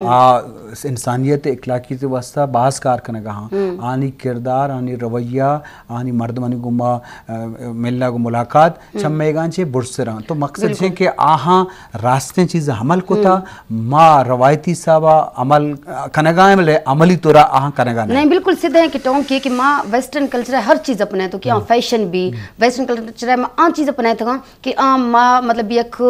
آ انسانیت اخلاقیت واسطہ باز کار کنگا ہاں۔ آنی کردار، آنی رویہ، آنی مردمانی گوما، آ، ملنا گو ملاقات چمیگاں چے برسراں۔ تو مقصد چے کہ آہاں راستیں چیز عمل کتا، ما روایتی حسابا عمل کنگا ہیں، بلے عملی طورا آہاں کنگا نہیں۔ نہیں، بالکل سدھے ہیں کہ ٹونک یہ کہ ما ویسٹرن کلچر ہر چیز اپنے تو کہ آ فیشن بھی، ویسٹرن کلچر ما آ چیز اپنے تو کہ آ ما مطلب یک،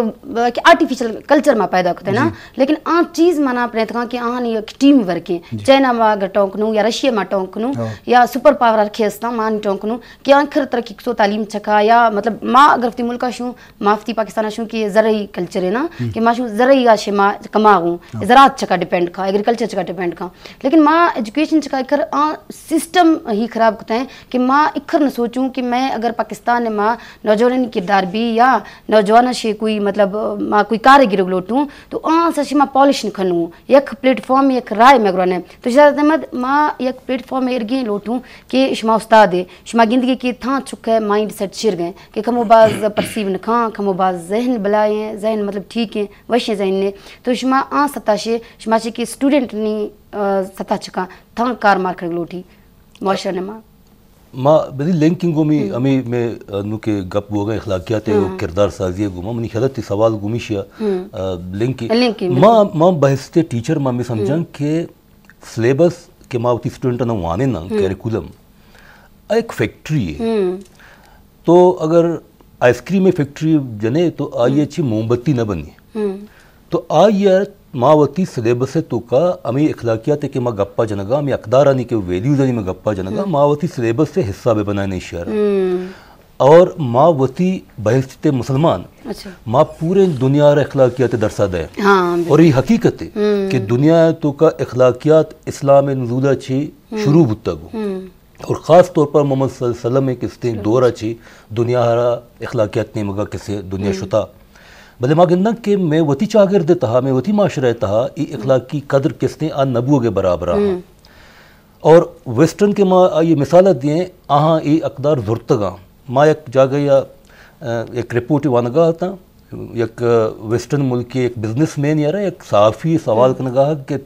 کہ آرٹیفیشل کلچر ما پیدا کتے نا، لیکن آ چیز منا اپنے تو کہ آہانی یک ٹیم ورک ہیں۔ چائنا ما اگر ٹونک نو یا رشیا ما ٹونک نو یا سپر پاور ہر کھیستا ما نہیں ٹونک نو کہ آ کھر ترقی کسو تعلیم چکا یا مطلب ما اگر وتی ملکا شوں، ما وتی پاکستان شوں کہ زرعی کلچر ہے نا، کہ ما شوں زرعی آ شے ما کماغوں، زراعت چکا ڈیپینڈ کا، ایگریکلچر چکا ڈیپینڈ کا۔ لیکن ما ایجوکیشن چکا کر آ سسٹم ہی خراب کتے ہیں کہ ما اکھر نہ سوچوں کہ میں اگر پاکستان ما نوجوانانی کردار بھی یا نوجوان شے کوئی مطلب ما کوئی کار گرگ لوٹوں تو آ سا شے ما پالش نہ کنوں، یک پلیٹ فارم یک رائے میں گرانے۔ تو شہزاد احمد ما یک پلیٹ فارم ایرگیں لوٹوں کہ شما استاد ہے، شما گندگی کہ تھاں چکے مائنڈ سیٹ شیر گئے کہ کمو باز پرسیو نہ کھاں، کمو باز ذہن بلائیں، ذہن مطلب ٹھیک ہیں، وشیں ذہن نے۔ تو شما آ سطح شے، شما چے کہ اسٹوڈنٹ نی، آ، سطح چکا تھاں کار مار کرگ لوٹی معاشرہ نے ما۔ ما بدی لنکنگ گومی، ہمیں میں، آ، نو کہ گپ بوگا اخلاقیات ہے، کردار سازی ہے گوما، منی خیال تی سوال گومی شیا، آ، لنکی۔ لنکی، ما، ما بحث تے ٹیچر ما میں سمجھاں کہ سلیبس کہ ما وتی اسٹوڈنٹ نہ وانے نا، کریکولم، آ ایک فیکٹری ہے۔ تو اگر آئس کریم فیکٹری جنے تو آئی چی موم بتی نہ بنی۔ تو آئی ما وتی سلیبس توکا ہمیں اخلاقیات کہ ما گپا جنگا، ہمیں اقدارانی کہ ویلیوز آنی ما گپا جنگا، ما وتی سلیبس سے حصہ بے بنائے نہیں شہر۔ اور ما وتی بحث تے مسلمان، ما پورے دنیا را اخلاقیات درسا دے۔ اور یہ حقیقت ہے کہ دنیا توکا اخلاقیات اسلام نزولہ چی شروع بوتا گو۔ اور خاص طور پر محمد صلی اللہ علیہ وسلم کستے دور چی دنیا ہرا اخلاقیات نیمگا کسے دنیا شتا۔ بلے ما گندن کہ میں وتی چاگرد تہا، میں وتی معاشرہ تہا، ای اخلاقی قدر کستے آ نبوگ برابر آ۔ اور ویسٹرن کے ما آئی مثال دیے، آہاں ای اقدار زرتگا۔ ما یک جاگہ یا، آ، یک رپورٹ وانگا تھا، یک ویسٹرن ملک کے یک بزنس مین یا رہا، یک صحافی سوال کنگا کہ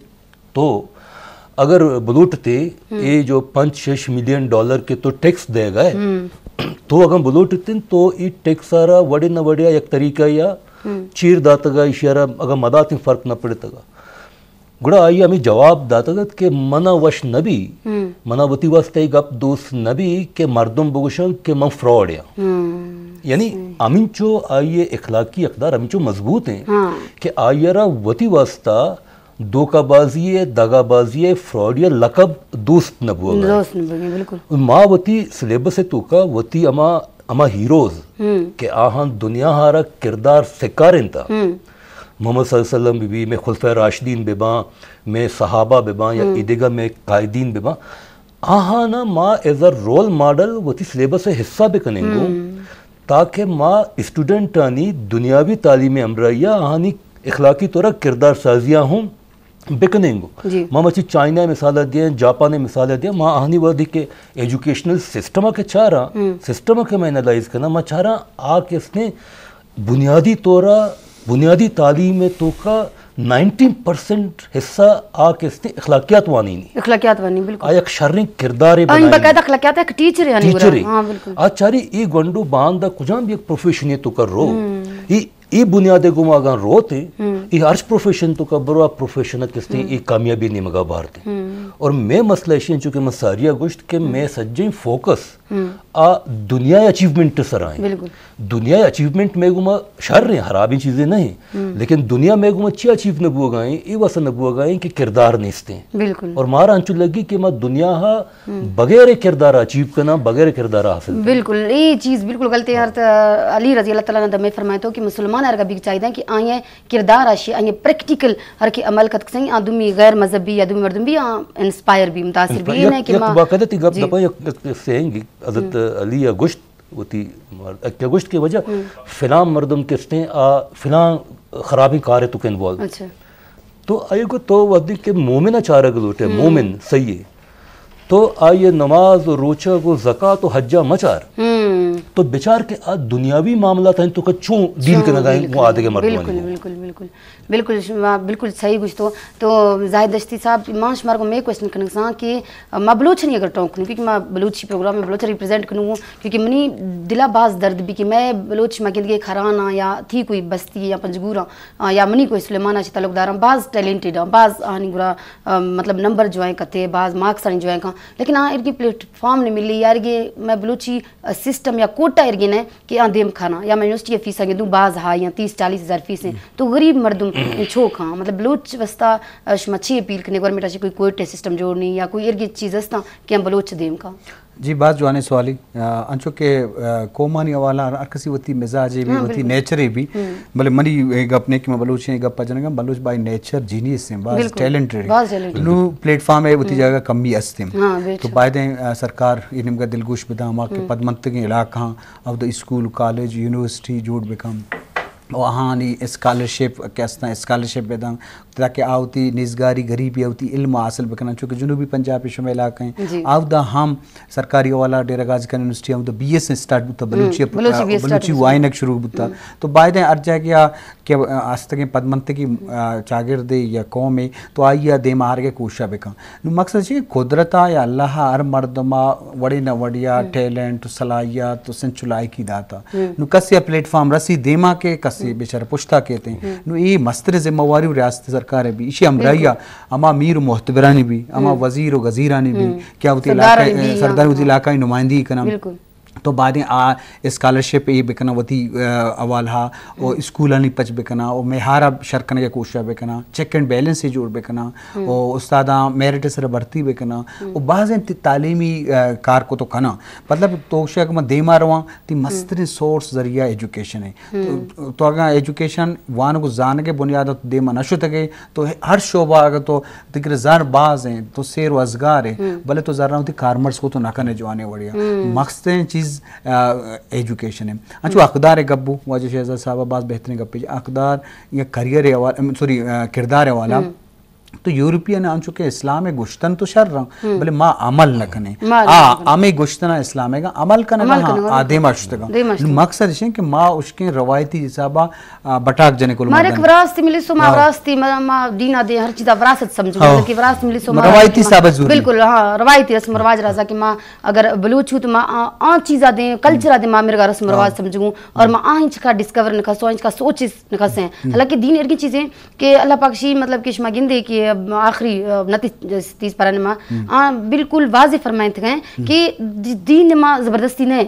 تو اگر بلوٹ تے، اے جو پنچ شش ملین ڈالر کے تو ٹیکس دے گئے، تو اگر بلوٹ تے تو ای ٹیکس آرا وڑے نہ وڑے یک طریقہ یا چیر داتگا، اشارہ اگر مدات فرق نہ پڑتگا۔ گڑا آئی ہمیں جواب داتگ ات کہ منا وش نبی، منا وتی واسطہ ای گپ دوست نبی کہ مردم بگوشن کہ من فراڈ ہاں۔ یعنی ہمینچو آئی اخلاقی اقدار ہمینچو مضبوط ہیں کہ آئی را وتی واسطہ دھوکہ بازی، دغا بازی، فراڈ یا لقب دوست نہ بوگا۔ دوست نہ بوگا، بالکل۔ ما وتی سلیبس توکا وتی اما، اما ہیروز کہ آہاں دنیا ہارا کردار سکارینتا۔ محمد صلی اللہ علیہ وسلم بہ بی، میں خلفائے راشدین بہ باں، میں صحابہ بہ باں یا ایدگہ میں قائدین بہ باں، آہانا ما ایز اے رول ماڈل وتی سلیبس حصہ بکنیں گو، تاکہ ما اسٹوڈنٹانی دنیاوی تعلیم ہمراہی آہانی اخلاقی طور کردار سازیاں ہوں بکنیں گو۔ ما مچی چائنا مثال دیا، جاپان مثال دیا، ما آہانی وقت کہ ایجوکیشنل سسٹم کے چارا، سسٹم کے میں انالائز کرنا، ما چارا آ کس نے بنیادی طورا، بنیادی تعلیم توکا نائنٹی پرسنٹ حصہ آ کستے اخلاقیات وانی نی۔ اخلاقیات وانی، بالکل۔ آ یک شریں کردارے آ، بنائی۔ باقاعدہ اخلاقیات ایک ٹیچر یعنی ٹیچر برا۔ ہاں، بالکل۔ آ چاری ای گونڈو باندا کجام بھی ایک پروفیشن توکا رو۔ ای، ای بنیادے گما اگاں روتے، ای ہرچ پروفیشن توکا برو، آ پروفیشن کستے ای کامیابی نیمگا بارتے۔ اور میں مسئلہ ایشی چونکہ میں ساریا گوشت کہ میں سجیں فوکس آ دنیا اچیومنٹ سرا ہیں۔ بالکل۔ دنیا اچیومنٹ میں گما شر ہیں، خرابیں چیزیں نہیں، لیکن دنیا میں گما چی اچیو نہ بوگا ہیں، اے واسطہ نہ بوگا ہیں کہ کردار نیستے ہیں۔ بالکل۔ اور مارا انچو لگی کہ ما دنیا ہا بغیر کردار اچیو کنا، بغیر کردار حاصل کنا۔ بالکل، یہ چیز بالکل غلط ہے۔ حضرت علی رضی اللہ تعالیٰ عنہ دمے فرمائے تو کہ مسلمان ارگا بھی چاہیے کہ آئیں کردار آشی، آئیں پریکٹیکل ہر کے عمل کت کسیں، آ دومی غیر مذہبی یا دومی مردم بھی آ انسپائر بھی، متاثر بھی، یہ نہیں کہ یک ما باقاعدہ تی گپ جی۔ دپا یک، یک سینگ حضرت علی یا گوشت وتی مر-، کہ گوشت کہ وجہ فلاں مردم کستے آ فلاں خرابیں کارے تو کہ انوالو۔ اچھا۔ تو آئی کو تو وقتی کہ مومن چارگ لوٹے، مومن صحیح ہے۔ تو آئی نماز و روچگ و زکات و حجا مچار۔ تو بچار کہ آ دنیاوی معاملات ہیں تو کہ چون ڈیل کنگا ہیں، وہ آدگے مردمانی۔ بالکل، بالکل، بالکل۔ بالکل، شما بالکل صحیح گوشتو۔ تو زاہد دشتی صاحب، ما شمار کو میں کوشچن کنگ ساں کہ ما بلوچانی اگر ٹونک کنوں، کیونکہ ما بلوچی پروگرام میں بلوچ ریپرزینٹ کنوں، کیونکہ منی دلا باز درد بھی کہ میں بلوچ ما گندگے کھرانا یا تھی کوئی بستی یا پنجگوراں، آ، یا منی کوئی سلیمانہ چہ تعلق داراں، باز ٹیلنٹڈ آں، باز آنی گرا، آ، مطلب نمبر جوائن کتے، باز مارکس آنی جوائن کاں، لیکن آ ارگی پلیٹ فارم نے ملی، یا ارگی میں بلوچی، آ، سسٹم یا کوٹا ارگی نے کہ آ دیم کھانا، یا میں یونیورسٹی فیس آ گندوں باز ہائی آں، تیس چالیس ہزار فیس ہیں، تو غریب مردم چو کھاں، مطلب بلوچ واسطہ، آ، شما چی اپیل کنے گورنمنٹ آ چہ کوئی کوئٹہ سسٹم جوڑ نہیں یا کوئی ارگی چیز استاں کہ ہم بلوچ دیم کھاں؟ جی، باز جوانیں سوالے۔ آ، انچو کہ، آ، قومانی حوالہ ہر، ہر کسی وتی مزاج بھی، ہاں، وتی بالکل۔ نیچر بھی۔ ہوں۔ بلے منی اے گپ نے کہ میں بلوچ ایں گپ جنگا، بلوچ بائی نیچر جینیس ہیں، باز بالکل۔ ٹیلنٹڈ ہیں۔ باز ٹیلنٹڈ۔ نو پلیٹ فارم ہے وتی ہوں۔ جگہ کمی است ہیں۔ ہاں، بے تو شک۔ باید ہیں، آ، سرکار یہ نمگا دلگوش بداں، ہما کہ ہوں۔ پدمنتگیں علاقہ ہاں، او دا اسکول، کالج، یونیورسٹی جوڑ بکن۔ و آہانی اسکالرشپ کہ استاں، اسکالرشپ بداں، تاکہ آ وتی نیزگاری، غریبی، وتی علم حاصل بکنن، چونکہ جنوبی پنجاب شمے علاقہ ہیں۔ جی۔ آودا ہم سرکاری حوالہ ڈیرہ غازی خان یونیورسٹی ہم تو بی ایس اسٹارٹ بوتا، ہم، بلوچی پ-، بلوچی بی ایس اسٹارٹ بلوچی بوتا۔ وائنگ شروع بوتا۔ ہم۔ تو باید ہیں ہر جگہ کہ استگیں پدمنتگی، آ، چاگردے یا قومے تو آئی ء دیم آرگ ء کوشش بکن۔ نو مقصد چی کہ قدرت ء یا اللہ ء ہر مردم ء وڑے نہ وڑے ء ہم۔ ٹیلنٹ، صلاحیت و سنچ و لائقی داتا۔ ہم۔ نو کسے ء پلیٹ فارم رسی دیما کہ کسے ہم۔ بیچارہ پشتا کیتے۔ ہم۔ نو اے مستر ذمہ واری و ریاست سرکار ء بھی، ایشی ہمراہی ء بالکل۔ ہما میر و محتبرانی بھی، ہما ہم۔ وزیر و غزیرانی بھی، ہم۔ کہ آ وتی سردارانی علاقہ، بھی، سردار ہاں، وتی ہاں۔ علاقہ نمائندگی کنن۔ بالکل۔ تو بعدیں آ اسکالرشپ اے بکناں وتی، آ، حوالہ ء و ہم۔ اسکولانی پچ بکناں و معیار ء شر کنگ ء کوشش بکناں، چیک اینڈ بیلنس ء جوڑ بکناں ہم۔ و استاداں میرٹ ء سر ء بھرتی بکناں ہم۔ و بازیں ت-، تعلیمی، آ، کار کو تو کناں۔ مطلب تو شک من دیما رواں، تی ہم۔ مستریں سورس ذریعہ ایجوکیشن ہے۔ ہم۔ تو، تو اگاں ایجوکیشن وانگ و زانگ ء بنیاد ء دیما نہ شتگ ئے، تو ہر شعبہ اگر تو تکر زر باز ہیں، تو سیر و ازگار ہے، ہم۔ بلے تو زراں وتی کارمرز کو تو نہ کنے جوانے وڑیا۔ ہم۔ مقصد چیز، آ، ایجوکیشن ہے۔ انچو ہم۔ اقدار گپ بو، واجہ شہزاد صاحب باز بہترین گپ ہے۔ اقدار یا کریئر حوالہ، سوری، آ، کردار حوالہ۔ ہم۔ تو یورپین انچو کہ اسلام گشتن تو شر رہا، ہم۔ بلے ما عمل نہ کنے۔ ما آ، عمل نہ کنے۔ ہمیں گشتنا اسلام ہے، عمل کنگا عمل ہاں، کنگا۔ آ دیما شتگا۔ دیما شتگا۔ مقصد ہے کہ ما اشکیں روایتی حسابا آ، بٹاک جنے کل مارے مردن۔ کہ وراثت ملی سو ما ہاں۔ وراثتی ما، ما دینا دے ہر چیزا وراثت سمجھو، ہاں۔ بلکہ وراثت ملی سو ما روایتی ما، ثابت ضروری۔ بالکل، ہاں، روایتی رسم و رواج رازا کہ ما اگر بلوچ ہوں تو ما آ، آ چیزا دیں، کلچرا دے ما مرگا رسم و رواج ہاں۔ سمجھوں اور ما آہن چکا ڈسکور نہ کھسو، آہن چکا سوچ نہ کھسیں۔ ہم۔ حالانکہ دین ارگی چیزیں کہ اللہ پاک شی مطلب کہ شما گندے کہ آخری، آ، نتی تیز پران ما، ہم۔ آ، بالکل واضح فرمائنت گئے ہم۔ کہ دی-، دین ما زبردستی نہیں۔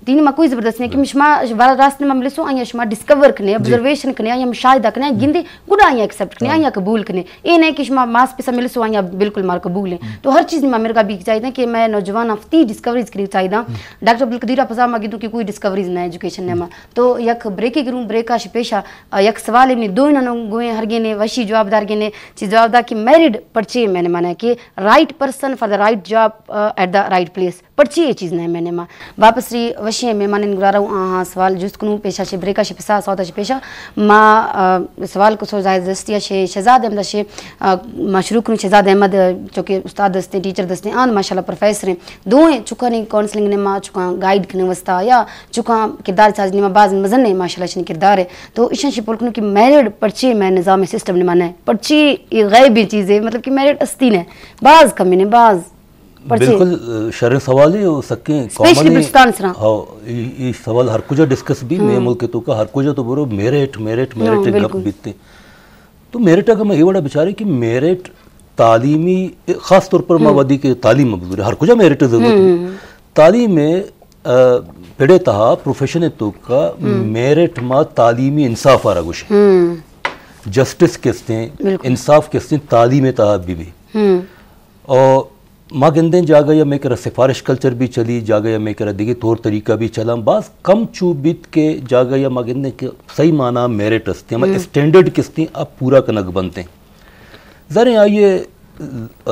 دین ما کوئی زبردست نہیں کہ ہم۔ شما راست ما ملسو، آیا شما ڈسکور کنے، جی۔ آبزرویشن کنے، آیا مشاہدہ کنے، ہم۔ گندے، گڈا آیا ایکسپٹ کنے، ہاں۔ آیا قبول کنے۔ اے نہیں کہ شما ماس پیسا ملسو، آیا بالکل مار قبول ہیں۔ ہم۔ تو ہر چیز ما مرگا بھی چاہیے کہ میں نوجوان ہفتی ڈسکوریز کری چاہیے۔ ہم۔ ڈاکٹر عبدالقدیر افضا ما گندو کہ کوئی ڈسکوریز نہیں ایجوکیشن نے ما۔ تو یک بریک گروں، بریکا شپیشا، آ، یک سوال منی دو انہوں گوئیں ہر گینے، وشی جواب دار گینے، چیز جواب دا کہ میرڈ پرچے میں نے مانا کہ رائٹ پرسن فار دا رائٹ جاب، آ، ایٹ دا رائٹ پلیس۔ پرچی اے چیز نہ مینما۔ واپس ری وشیں مہمان گرا رو آہاں سوال جست کنوں پیشا شے بریکا شے پسا سودا شے پیشا۔ ما، آ، سوال کو سو زاہد دستی شے شہزاد احمد شے، آ، ما شروع کنوں شہزاد احمد، چونکہ استاد دستے، ٹیچر دستے، آن ماشاءاللہ پروفیسر ہیں۔ دوئیں چکانی کاؤنسلنگ نے ما چکاں گائیڈ کنے وستا یا چکاں کردار ساز نے ما باز مزن نے ماشاءاللہ شنی کردار ہے۔ تو ایشاں شے پول کنوں کہ میرڈ پرچی میں نظام سسٹم نے مانے۔ پرچی یہ غیبی چیز ہے، مطلب کہ میرڈ استی نے باز کمی نے باز۔ پرچے؟ بالکل، آ، شریں سوالے و سکیں اسپیشلی کامن بلوچستان سرا۔ ہاں، ای، ای سوال ہر کجا ڈسکس بھی، ہاں۔ مئے ملک تو کا ہر کجا تو برو میرٹ، میرٹ، ہاں، میرٹ گپ بالکل۔ بیتے۔ تو میرٹ اگر میں یہ وڑا بچارے کہ میرٹ تعلیمی، خاص طور پر ما ہاں۔ ودی کہ تعلیم میں بزرے، ہر کجا میرٹ ضرورت ہے۔ ہاں۔ تعلیم میں، آ، پڑے تہا پروفیشن تو کا ہاں۔ میرٹ ما تعلیمی انصاف آ رہا گوشے۔ ہاں۔ جسٹس کستیں، بالکل۔ انصاف کستیں تعلیم تہا بھی بھی۔ ہاں۔ او ما گندیں جاگہ یا مئے کرا سفارش کلچر بھی چلی، جاگہ یا مئے کرا دگہ طور طریقہ بھی چلاں۔ باز کم چو بیت کہ جاگہ یا ما گندیں کہ صحیح معنی میرٹ است، ہما ہم۔ اسٹینڈرڈ کستیں آ پورا کنگ بنتیں۔ زریں آئیے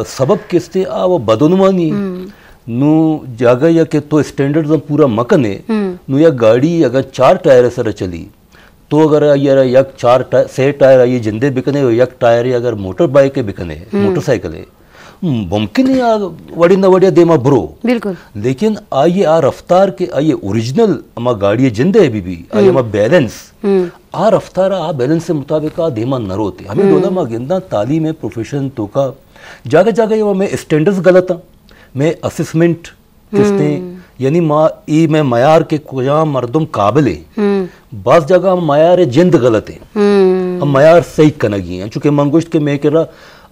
سبب کستیں آ و بدعنوانی۔ ہم۔ نو جاگہ یا کہ تو اسٹینڈرڈز ہم پورا مکنے، ہم۔ نو یا گاڑی اگر چار ٹائر سر چلی، تو اگر آئی را یک چار ٹا-، سے ٹائر آئی جندے بکنے و یک ٹائر اگر موٹر بائیک بکنے، ہم۔ موٹر سائیکل ہے، ہم، ممکن ہے آ وڑے نہ وڑے دیما برو۔ بالکل۔ لیکن آئی آ رفتار کہ آئی اوریجنل ہما گاڑی جند ہے بی بی، آئی ہما بیلنس، آ رفتار آ بیلنس مطابق آ دیما نہ روتے۔ ہمیں ڈولا ما گنداں تعلیم ہے، پروفیشن توکا جاگہ جاگہ یہ میں اسٹینڈرڈز غلط ہیں، میں اسسمنٹ کستیں، یعنی ما ای میں معیار کے کجام مردم قابل ہیں۔ باز جگہ ہم معیار جند غلط ہیں۔ ہم معیار صحیح کنگی ہیں، چونکہ من گوشت کہ میں کرا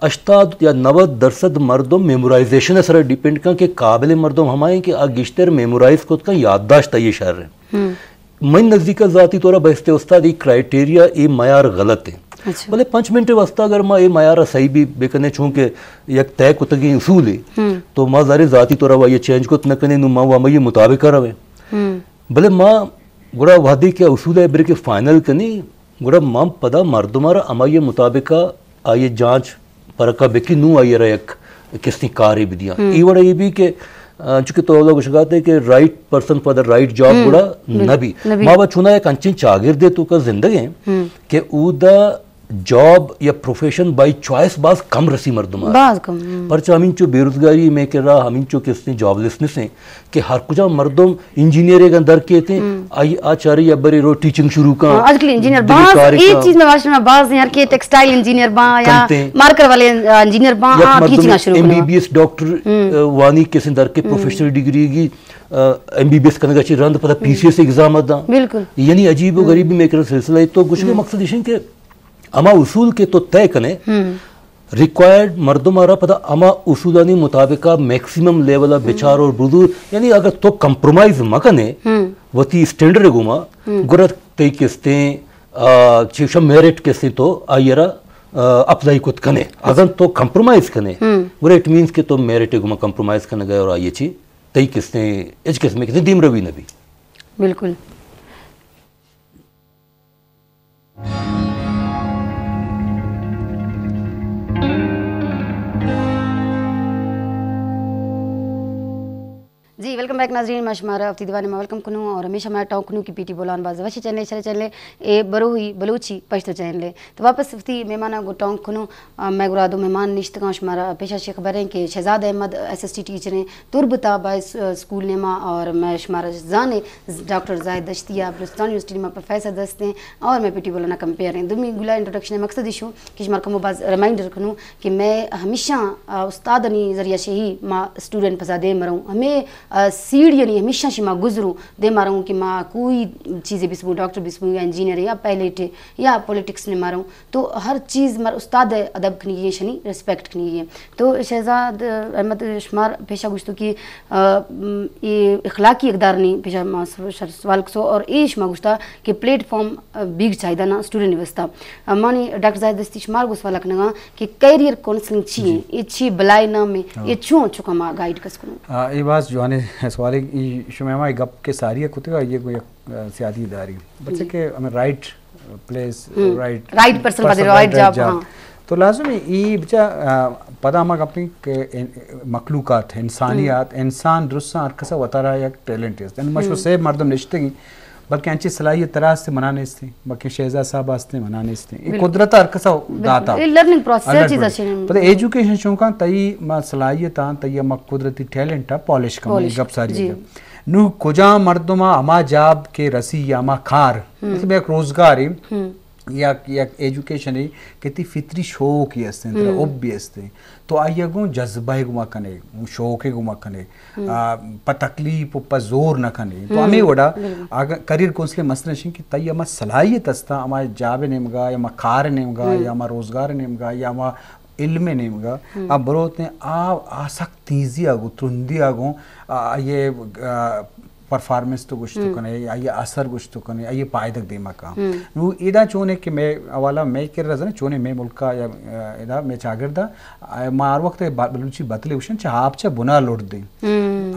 ہشتاد یا نود درصد مردم میمورائزیشن سر ڈیپینڈ کن کہ قابل مردم ہمائیں کہ آ گشتر میمورائز کت کن، یادداشت آئی شر ہیں۔ من نزدیک ذاتی طور بہست استاد ای کرائٹیریا، ای معیار غلط ہیں۔ اچھا۔ بلے پنچ منٹ واسطہ اگر ما ای معیار صحیح بھی بکنے، چونکہ یک طے کتگی اصول ہے، تو ما ظاہر ذاتی طور یہ چینج کت نہ کنے، نو ما وہ ہمے مطابق رویں۔ بلے ما گڑا وہدے کہ اصول ہے بر کہ فائنل کنی، گڑا ما پدا مردم را ہمائی مطابق آئی جانچ پرکا بکی، نو آئی را یک کسی کارے بدیاں۔ ای وڑا یہ بھی کہ، آ، چونکہ تو اولا گوشگاتے کہ رائٹ پرسن فار دا رائٹ جاب گڑا نہ بھی۔ ما با چونا یک انچیں چاگردے توکا زندگ ہیں کہ اودا جاب یا پروفیشن بائی چوائس باز کم رسی مردم آ۔ باز کم، ہم۔ پرچہ ہمینچو بے روزگاری میں کہ رہا، ہمینچو کسی جاب لیسنس ہیں کہ ہر کجا مردم انجینئر گن در کیتے، آئی آ چاری یا بری رو ٹیچنگ شروع کاں، ہاں، آج کل انجینئر باز، ایک چیز میں واشن میں باز ہیں کہ ٹیکسٹائل انجینئر باں یا مارکر والے انجینئر باں، آ، ٹیچنگ شروع ایم بی بی ایس ڈاکٹر، آ، وانی کسی در کے پروفیشنل ڈگری کی، آ، ایم بی بی ایس کنگا چی رند پتہ پی سی ایس ایگزام دا۔ بالکل۔ یعنی عجیب و غریب میں ایک سلسلہ ہے۔ تو کچھ کے مقصد یہ کہ ہما اصول کہ تو طے کنے، ریکوائرڈ مردم آ را پدا ہما اصولانی مطابق میکسیمم لیول بچار اور بزور، یعنی اگر تو کمپرومائز مکنے وتی اسٹینڈرڈ گوما، گڑا تئی کستیں، آ، چیشا میرٹ کستیں تو آئی را، آ، اپلائی کت کنے۔ اگر تو کمپرومائز کنے، گڑا اٹ مینز کہ تو میرٹ گوما کمپرومائز کنے گئے اور آئی چی تئی کستیں، اچ قسم کستیں دیم روی نبی۔ بالکل۔ جی، ویلکم بیک ناظرین، ما شمارا وتی دیوان ما ویلکم کنوں اور ہمیشہ ما ٹاؤن کنوں کی پی ٹی بولان باز وشی چینل، شر چینل اے بروہی بلوچی پشتو چینل اے۔ تو واپس وتی مہماناں گوں ٹاؤن کنوں، آ، مئے گورا دو مہمان نشتگاں، شمارا پیشا شی خبر ہیں کہ شہزاد احمد ایس ایس ٹی ٹیچر ہیں، تربت آبا اس-، اسکول نیما، اور مئے شمارا زانے ڈاکٹر زاہد دشتی آ بلوچستان یونیورسٹی نیما پروفیسر دست ہیں، اور مئے پی ٹی بولان نا کمپیئر ہیں۔ دومی گلہ انٹروڈکشن مقصد ایشو کہ شمارا کمو باز ریمائنڈر کنوں کہ مئے ہمیشہ، آ، استادانی ذریعہ شی ما اسٹوڈنٹ پسا دیم مروں، ہمیں، آ، سیڑھیانی ہمیشہ شی ما گزروں، دیم مروں کہ ما کوئی چیزے بسبوں، ڈاکٹر بسبوں یا انجینئر یا پائلٹ یا پولیٹکس نے مروں۔ تو ہر چیز مر استاد ادب کنگی ہے، شنی ریسپیکٹ کنگی ہے۔ تو شہزاد احمد شمار پیشا گوشتو کہ، آ، م، یہ اخلاقی اقدار نہیں پیشا ما س-، شر سوال کسو اور اے شما گوشتا کہ پلیٹ فارم، آ، بیگ چاہیدہ نا اسٹوڈنٹ واسطہ۔ آ، مانی ڈاکٹر زاہد دستی شمار گو سوال کنگا کہ کیریئر کاؤنسلنگ چی ہے؟ یہ چی بلائے نام ہے؟ یہ چون چکا ما گائیڈ کس کنو؟ آ، اے باز جوانے سوالے، ای شما ہمائی گپ کے ساری کتگا، یہ کوئی سیادی داری۔ بچے کہ ہمیں رائٹ پلیس، رائٹ رائٹ پرسن پہ رائٹ جاب، ہاں۔ تو لازم ہے ای بچا، آ، پدا ہما گپیں کہ ان-، مخلوقات، انسانیات، انسان درستاں ہر کسا وتارا یک ٹیلنٹ است۔ یعنی مشو سے مردم نشتگی، بلکہ انچی صلاحیت ترا است منا نیستی، بلکہ شہزاد صاحب است منا نیستی۔ یہ قدرت ہر کسا داتا۔ یہ لرننگ پروسیس ہر چیز اچھے۔ پتہ ایجوکیشن چونکا تئی ما صلاحیت آن، تئی ما قدرتی ٹیلنٹ آ پالش کم، گپ ساری۔ نو کجا مردم ہما جاب کے رسی یا ہما کار، مثل یک روزگار ہے، یک، یک ایجوکیشن ہے کہ تی فطری شوق ہی ہستیں، ترا حب بھی ہستیں، تو آئی گوں جذبہ گما کنے، شوق گما کنے، آ، پہ تکلیف و پہ زور نہ کنے۔ تو ہمیں وڑا اگر کریئر کونسلنگ مسئلہ شن کہ تئی ہما صلاحیت ہستا، ہما جاب نیمگا یا ہما کار نیمگا یا ہما روزگار نیمگا یا ہما علم نیمگا، آ بروت نے آ، آ سک تیزی آ گو، ترندی آ گو، آ، یہ، آ، پرفارمنس تو گوشت کنے، آئی اثر گوشت کنے، آئی پائدگ دیما کا۔ نو ادا چونے کہ میں حوالہ میں کر رہا چونے میں ملکا یا، آ، ادا میں چاگردا، آ، ما ہر وقت با-، بلوچی بتلے گوشن چہ آپ چہ بنا لوٹ دیں۔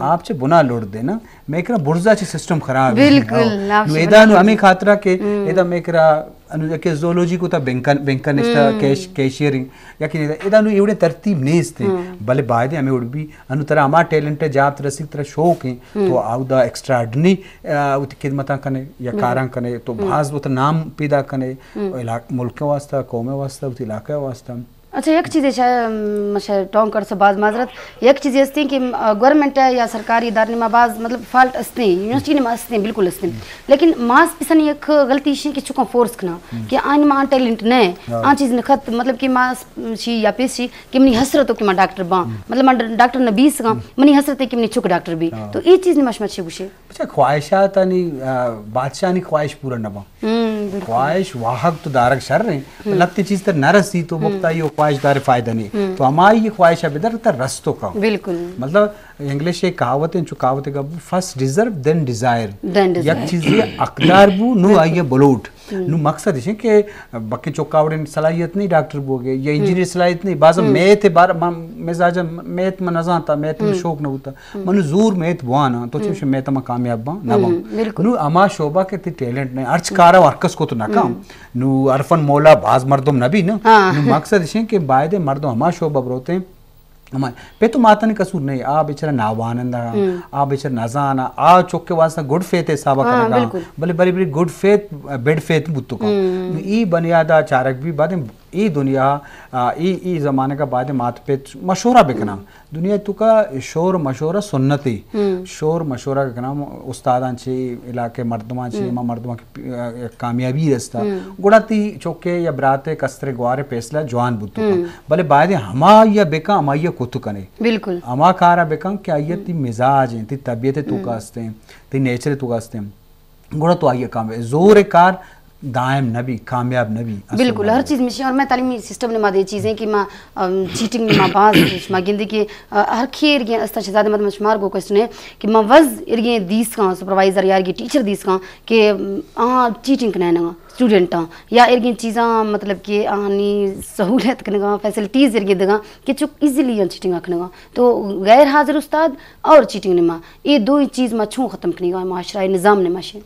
آپ چہ بنا لوٹ دیں نا، میں کرا برزا چہ سسٹم خراب ہے۔ بالکل، نو ادا نو ہمیں خاطرہ کہ ادا میں کرا انو کہ زولوجی کو تا بینکن، بینکن نشتا کیش-، کیشیئرنگ، یا کہ ادا نو ایوڑے ترتیب نیست ہیں۔ بلے باید ہمیں اڑ بھی انو ترا ہما ٹیلنٹ ہے، جاب ترا سی ترا شوق ہیں، تو آودا ایکسٹراڈنری، آ، وتی خدمتاں کنے یا کاراں کنے، تو باز وتا نام پیدا کنے، علاق-، ملک واسطہ، قوم واسطہ، وتی علاقہ واسطہ۔ اچھا، یک چیزے شاید، ام، شاید ٹونک کرسو باز معذرت۔ یک چیزے ہستیں کہ، ام، گورنمنٹ ہے یا سرکاری ادارے ما باز، مطلب، فالٹ ہستیں، یونیورسٹی نے ما ہستیں، بالکل ہستیں۔ لیکن ماس پسن یک غلطی شی کہ چکاں فورس کنا کہ آئین ما ٹیلنٹ نہ، ہاں۔ آ چیز نہ خط، مطلب کہ ماس شی یا پیس شی کہ منی حسرت ہو کہ ما ڈاکٹر باں۔ مطلب، ما ڈاکٹر نہ بیس گاں، منی حسرت ہے کہ منی چک ڈاکٹر بی۔ ہاں۔ تو اے چیز نے ما شما چی گوشے؟ اچھا، خواہشاتانی، آ، بادشاہانی خواہش پورا نہ باں۔ ہم، بالکل۔ خواہش واہگ تو دارگ شر ہیں، لہتے چیز تر نہ رسی تو وقت آئی خواہش دار فائدہ نہیں۔ تو ہمائی یہ خواہش ہے بدر تر رستو کا۔ بالکل۔ مطلب، انگلش ایک کہاوت ہے، چو کہاوت ہے کہ first deserve, then desire۔ Then desire۔ یک چیزے حقدار بو، نو آئی بلوٹ۔ نو مقصد اش کہ بکے چوکاوڑیں صلاحیت نہیں ڈاکٹر بوگے یا انجینئر صلاحیت نہیں۔ بازا میتھ بار، مزاجا میتھ من نزانتا، میتھ من شوق نہ ہوتا۔ من زور میت بوان آں، تو چوش میت ما کامیاب باں، نہ باں۔ بالکل۔ نو ہما شعبہ کہ تی ٹیلنٹ نہیں، ہرچ کارا ہر کس کو تو نہ کام۔ نو ہر فن مولا باز مردم نہ بی نا۔ ہاں۔ نو مقصد اش کہ باید مردم ہما شعبہ بروتے، ہما پہ تو ماتن قصور نہیں، آ بیچارہ ناوانندہ، آ بیچارہ نزانا، آ چوکے واسطہ گڈ فیتھ حسابہ ہاں، کرگا۔ بالکل۔ بلے بری بری گڈ فیتھ، بیڈ فیتھ بوتو کا۔ نو ای بنیادا چارگ بی بعد ای دنیا، آ، ای، ای زمانگ ء باید مات پت مشورہ بکناں۔ دنیا تو کا شور مشورہ سنت ای۔ شور مشورہ کناں استاداں چی، علاقے مردماں چی، ما مردماں کی پی-، آ، کامیابی رستا۔ گڑا تی چوکے یا براتے کسترے گوارے فیصلہ جوان بوتو کا۔ بلے باید ہما یا بکاں، ہما یا کت کنے۔ بالکل۔ ہما کارا بکاں کہ آئی تی مزاج ہیں، تی طبیعت تو کا ہستیں، تی نیچر تو کا ہستیں۔ گڑا تو آئی ء کام زور کار دائم نہ بی، کامیاب نہ بی۔ بالکل، ہر چیز مشی۔ اور میں تعلیمی سسٹم نے ما دے چیزیں کہ ما، ام، چیٹنگ نے ما باز، شما گندے کہ، آ، ہر کھیر گے استا شہزادے مدم شمار گو کوشچن ہے کہ ما وز ارگیں دیس کاں سپروائزر یا ارگیں ٹیچر دیس کاں کہ، ام، آ چیٹنگ کنائے نگا اسٹوڈنٹاں یا ارگیں چیزاں، مطلب کہ آنی سہولت کنگا، فیسلٹیز ارگیں دگا کہ چک ایزیلی آن چیٹنگ کنگا۔ تو غیر حاضر استاد اور چیٹنگ نے ما، اے دو چیز ما چون ختم کنگا معاشرہ نظام نے ما شے۔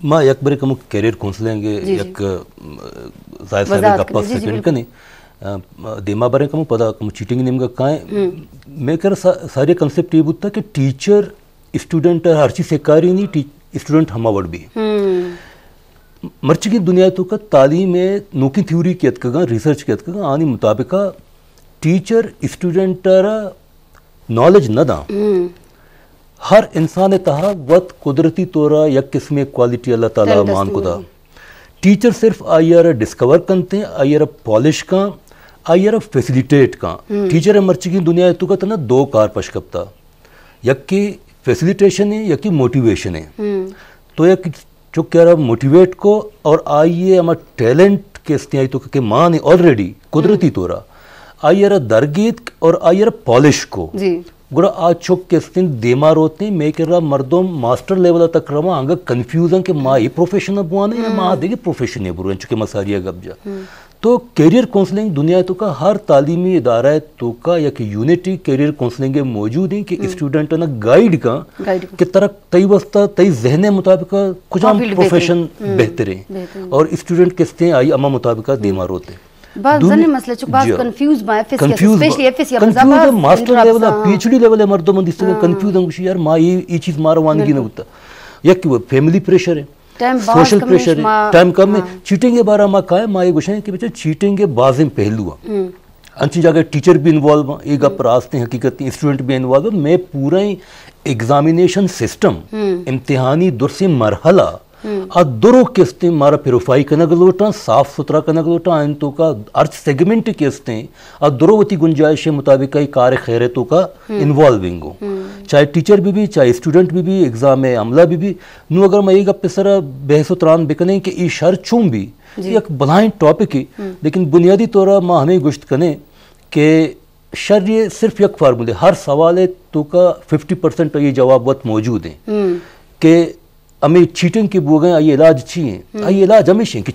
ما یک برے کمو کیریئر کونسلنگ ء جی، جی۔ یک، م، ظاہر صاحب وضاحت گپ کنیں۔ جی، جی، سیکنڈ بالکل۔ کنیں۔ ا، دیما برے کمو پدا کمو چیٹنگ نیمگا کائیں۔ میں کر سا-، ساری کنسپٹ یہ بوتا کہ ٹیچر اسٹوڈنٹ ہر چیز سکاری نہیں، ٹی-، اسٹوڈنٹ ہما وڑ بھی۔ مرچی کی دنیا تو کا تعلیم ہے، نوکی تھیوری کے اتکگا، ریسرچ کے اتکگا، آنی مطابقہ ٹیچر اسٹوڈنٹ را نالج نہ داں۔ ہر انسان ء تہا وت قدرتی طور ء یک قسمے کوالٹی اللہ تعالی مان کدا۔ ٹیچر صرف آئی ء را ڈسکور کنتے، آئی ء را پالش کاں، آئی ء را فیسلیٹیٹ کاں۔ ٹیچر ء مرچیگیں دنیا ء تو کا تنا دو کار پش کپتا۔ یکی فیسلیٹیشن ہے، یکی موٹیویشن ہے۔ تو یک چک ء را موٹیویٹ کو اور آئی ء ہما ٹیلنٹ کہ استیں آئی تو کہ مان آلریڈی قدرتی طور ء آئی ء را درگیت اور آئی ء را پالش کو۔ جی۔ گڑا آ چک کہ استیں دیما روتیں، مے کرا مردم ماسٹر لیول تک رواں، انگا کنفیوز ہیں کہ ما اے پروفیشن بوانے یا ما دیگه پروفیشن برویں، چونکہ ما ساری گپ جا۔ تو کیریئر کونسلنگ دنیا تو کا ہر تعلیمی ادارہ تو کا یک یونٹی کیریئر کونسلنگ موجود ہیں کہ اسٹوڈنٹ نا گائیڈ کا کہ ترا تئی واسطہ، تئی ذہن مطابق کجام فیلڈ بہترین۔ پروفیشن بہتر ہے۔ اور اسٹوڈنٹ کس تے آئی اما مطابق دیما روتے۔ بعض زنی مسئلہ چک بعض کنفیوز با، ایف ایس یا کنفیوز با۔ اسپیشلی ایف ایس یا کنفیوز ماسٹر لیول، پی ایچ ڈی لیول مردم دیستے کنفیوز ہیں، گوشی یار ما یہ، یہ چیز مارا وانگی نہ ہوتا۔ یک کہ وہ فیملی پریشر ہے، ٹائم باز سوشل کمیش پریشر ہے، ما، ٹائم کم ہے۔ چیٹنگ کے بارے ما کہا ہے، ما یہ گوشیں کہ بچہ چیٹنگ کے بازیں پہلو ہیں۔ انچیں جاگہ ٹیچر بھی انوالو ہیں، یہ گپ راست ہیں، حقیقت ہیں، اسٹوڈنٹ بھی انوالو ہیں۔ میں پورا ہی ایگزامینیشن سسٹم، امتحانی درسیں مرحلہ، آ درو کستیں مارا پیوریفائی کنگ لوٹاں، صاف ستھرا کنگ لوٹاں، ان تو کا ہرچ سیگمنٹ کستیں، آ درو وتی گنجائش مطابق ای کار خیر تو کا انوالونگ ہوں۔ چاہے ٹیچر بھی بھی، چاہے اسٹوڈنٹ بھی بھی، ایگزام عملہ بھی بھی۔ نو اگر میں یہ گپ سر بحث و تران بکنیں کہ ای شر چون بھی، یک بلائیں ٹاپک ہے، لیکن بنیادی طور ما ہمیں گوشت کنیں کہ شر یہ صرف یک فارمولے، ہر سوال ہے تو کا ففٹی پرسنٹ یہ جواب وت موجود ہیں کہ ہمیں چیٹنگ کے بوگیں، آئی علاج چی ہیں؟ آئی علاج ہمیش ہیں کہ